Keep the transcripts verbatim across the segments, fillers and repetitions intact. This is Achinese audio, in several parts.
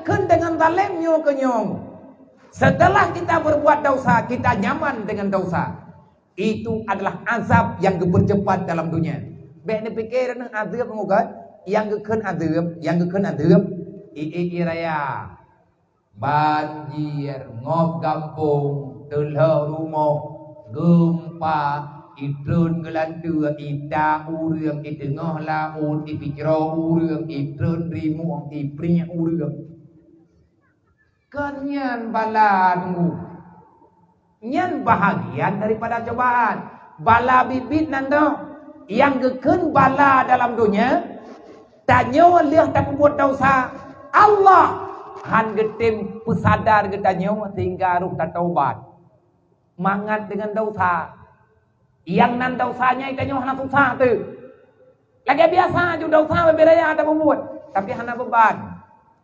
Kheun deungon zalém nyoe keu nyoe. Setelah kita berbuat dosa, kita nyaman dengan dosa. Itu adalah azab yang geupeucepat dalam dunia. Bék neupike neuh azab ngon gét, nyang geukheun azab, nyang geukheun azab, ié-ié raya. Banjir, ngop gampông, teulhok rumoh, geumpa, itreun geulanteue, ita ureuëng, iteungoh laôt, ipicro ureuëng, itreun rimueng, ipriek ureuëng. Kon nyan bala teungku. Nyan bahagian daripada cobaan. Bala biet-biet nan dong. Nyang geukheun bala dalam donya, tanyoe lheueh tapeubuet desya, Allah han geutem peusadar geutanyoe sehingga harôh tataubat. Mangat deungon desya. Nyang nan desya nyan tanyoe hana susah teuh. Lagée biasa ju desya babah raya tapeubuet, tapi hana beuban.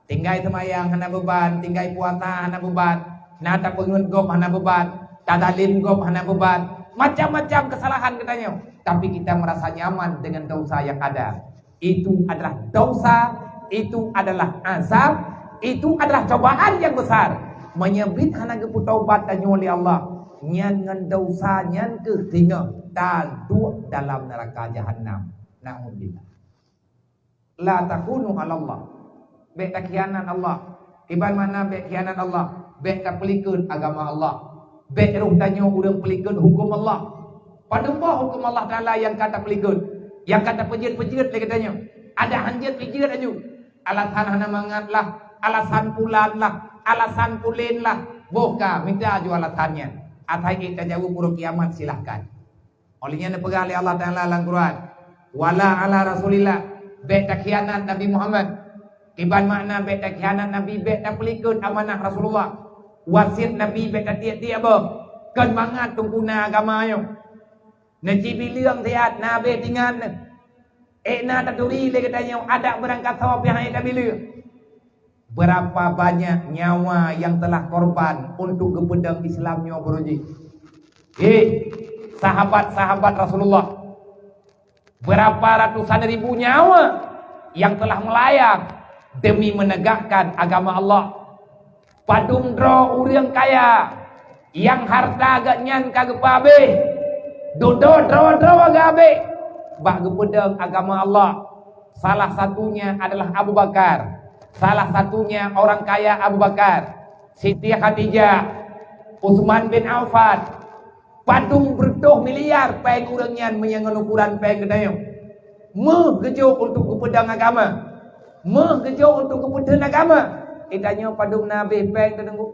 Tinggai seumayang hana beuban, tinggai puasa hana beuban, na tapeungeut gob hana beuban, tazalém gob hana beuban, macam-macam kesalahan geutanyoe. Tapi kita merasa nyaman dengan desya yang ada. Itu adalah desya, itu adalah azab, itu adalah cobaan yang besar. Meunyoe biet hana geupeu taubat tanyoe lé Allah, nyan ngon desya nyan keuh singoh taduek dalam neraka jahanam. Naudzubillah. La takhunu 'alallah. Bék takhianat Allah. Iban makna bék khianat Allah. Bék tapeulikot agama Allah. Bék roh tanyoe ureuëng peulikot huköm Allah. Padum boh huköm Allah Taala nyang ka tapeulikot, nyang ka tapeujeuet-peujeuet lé geutanyoe. Adak han jeuet pih jeuet aju. Alasan hana mangat lah, alasan pulan lah, alasan pulen lah. Boh ka mita aju alasan nyan. Asai ék tajaweueb uroe kiamat, silahkan. Óh lheueh nyan neupeugah lé Allah Taala lam Quran, "Wala ala Rasulillah," bék takhianat Nabi Muhammad. Iban makna bék takhianat Nabi, bék tapeulikot amanah Rasulullah. Wasiet Nabi bék tatiek-tiek boh. Kon mangat teungku na agama nyoe. Neucibileueng siat na bék tingat neuh. Ék na taturi lé geutanyoe adak beurangkasoe pih han tabileueng. Berapa banyak nyawa yang telah korban untuk geupeudong Islam nyoe baroe jih? Hei, sahabat-sahabat Rasulullah, berapa ratusan ribu nyawa yang telah melayang demi menegakkan agama Allah. Padum droe ureuëng kaya nyang hareuta geuhnyan ka geupeuhabéh, dudoe droe-droe geuhabéh bak geupeudong agama Allah. Salah satunya adalah Abu Bakar. Salah satunya orang kaya Abu Bakar, Siti Khadijah, Utsman bin Affan. Padum beureutoh miliar péng ureuëng nyan meunyoe ngon ukuran péng geutanyoe. Méuh geujok untuk geupeudong agama. Méuh geujok untuk geupeutheun agama. Geutanyoe padum na habéh péng teuh teungku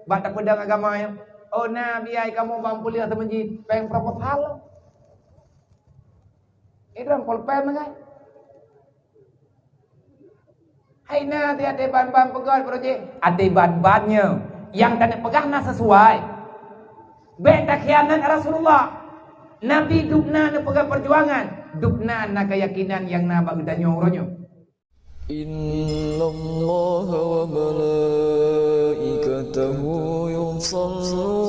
bak tapeudong agama nyoe. Oh na biaya kamoe bak peuleueh seumeujid, péng proposal. Idong polpen kan? Hai na até-até ban-ban peugah proyek. Até ban-ban nyoe nyang taneuk peugah na sesuai. Bék takhianat Rasulullah. Nabi dubna neupeugah perjuangan, dubna na keyakinan nyang na bak geutanyoe uroe nyoe. Innallaha wa malaikatahu yusalluna